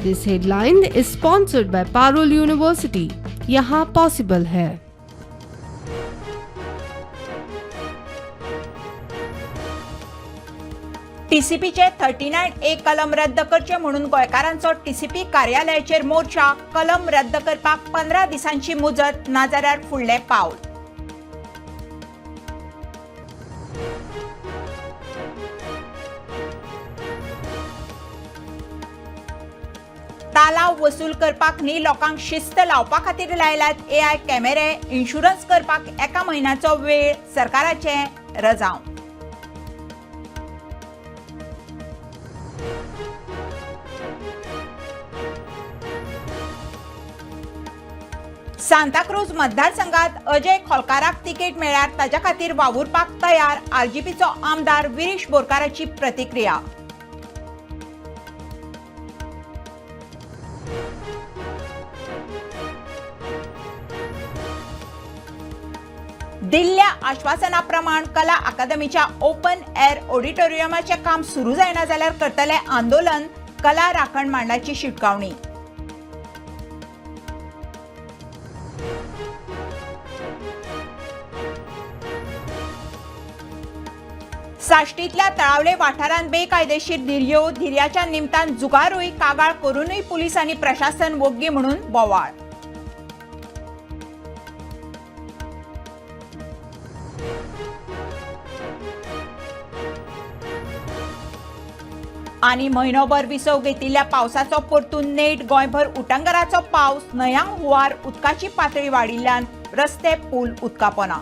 This headline is sponsored by Parul University. यहाँ possible है। टीसीपीचे 39A कलम रद्द करचे म्हणून गोंयकारांचो टीसीपी कार्यालयाचेर मोर्चा. कलम रद्द करपाक 15 दिसांची मुजत, नाजाल्यार फुडलें पावल. तालाव वसूल करपाक न्ही, लोकांक शिस्त लावपा खातीर लायल्यात एआय कॅमेरे. इन्शुरन्स करपाक एका म्हयन्याचो वेळ, सरकाराचें रजांव. सांताक्रूज मतदारसंघात अजय खोलकाराक तिकेट मेळ्ळ्यार ताच्या खातीर वावुरपाक तयार, आरजीपीचो आमदार विरीश बोरकाराची प्रतिक्रिया. दिल्ल्या आश्वासनाप्रमाण कला अकादमीच्या ओपन एअर ऑडिटोरियमाचें काम सुरू जायना जाल्यार करतले आंदोलन, कला राखण मांडाची शिटकावणी. साश्टीतल्या तळावले वाठारांत बेकायदेशीर धिरयो, धिरयाच्या निमतान जुगारूय, कागाळ करूनय पुलीस आनी प्रशासन वोग्गी म्हणून बोवाळ. आनी म्हयनोभर विसव घेतिल्ल्या पावसाचो परतून नेट, गोंयभर उटंगराचो पावस, न्हंयांक हुंवार, उदकाची पातळी वाडिल्ल्यान रस्ते पूल उदकापोना.